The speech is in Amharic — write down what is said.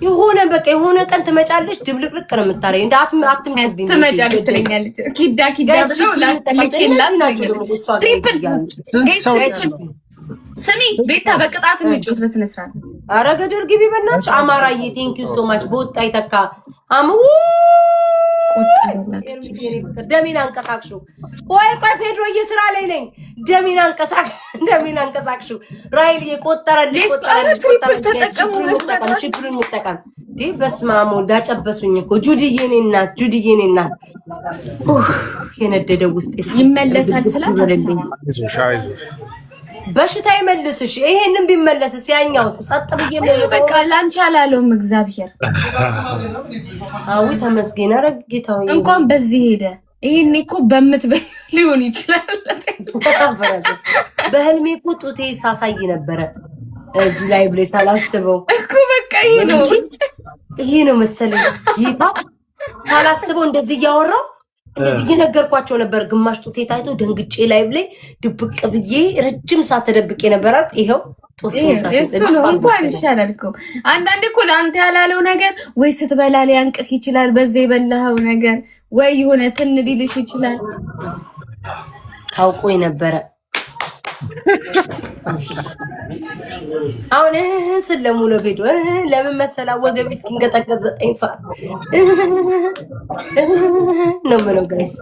የሆነ በቃ የሆነ ቀን ትመጫለሽ፣ ድብልቅልቅ ነው የምታረጊው። እንደ አትምጭብኝ። ትመጫለሽ ትለኛለች። ኪዳ ኪዳ ብለው ስሚ ቤታ፣ በቅጣት እንጫወት በስነ ስርዓት። ኧረ ገደል ግቢ በእናትሽ። አማራዬ thank you so much። በወጣ ይተካ አሙ ደሜን አንቀሳቅሽው። ቆይ ቆይ ፔድሮዬ ስራ ላይ ነኝ። ደሜን አንቀሳቅሽው። ራይል ቆጠረልሽ ቆጠረልሽ ቆጠረልሽ። ችግሩን እንጠቀም። በስመ አብ ወልድ አጨበሱኝ እኮ። ጁድዬ የእኔ እናት፣ ጁድዬ የእኔ እናት፣ የነደደ ውስጥ ይመለሳል ስላት በሽታ ይመልስሽ። ይሄንን ቢመለስስ ያኛውስ? ጸጥ ብዬ በቃ ላንቺ አላለውም እግዚአብሔር። አዊ ተመስገን። ኧረ ጌታዬ እንኳን በዚህ ሄደ። ይሄኔ እኮ በምትበይው ሊሆን ይችላል። በህልሜ እኮ ጡቴ ሳሳይ ነበረ እዚህ ላይ ብሌ ሳላስበው እኮ በቃ ይሄ ነው ይሄ ነው መሰለኝ ጌታ። ሳላስበው እንደዚህ እያወራው እንደዚህ እየነገርኳቸው ነበር። ግማሽ ጡቴ ታይቶ ደንግጬ ላይ ብሌ ድብቅ ብዬ ረጅም ሰዓት ተደብቄ ነበር አልኩ። ይኸው እሱ ነው እንኳን ይሻላል እኮ። አንዳንዴ እኮ ለአንተ ያላለው ነገር ወይ ስትበላ ሊያንቅህ ይችላል። በዛ የበላኸው ነገር ወይ የሆነ ትን ሊልሽ ይችላል። ታውቆ ነበረ። አሁን ስለሙሉ ቪዲዮ ለምን መሰላ ወገቤ እስኪንቀጠቀጥ 9 ሰዓት ነው የምለው guys።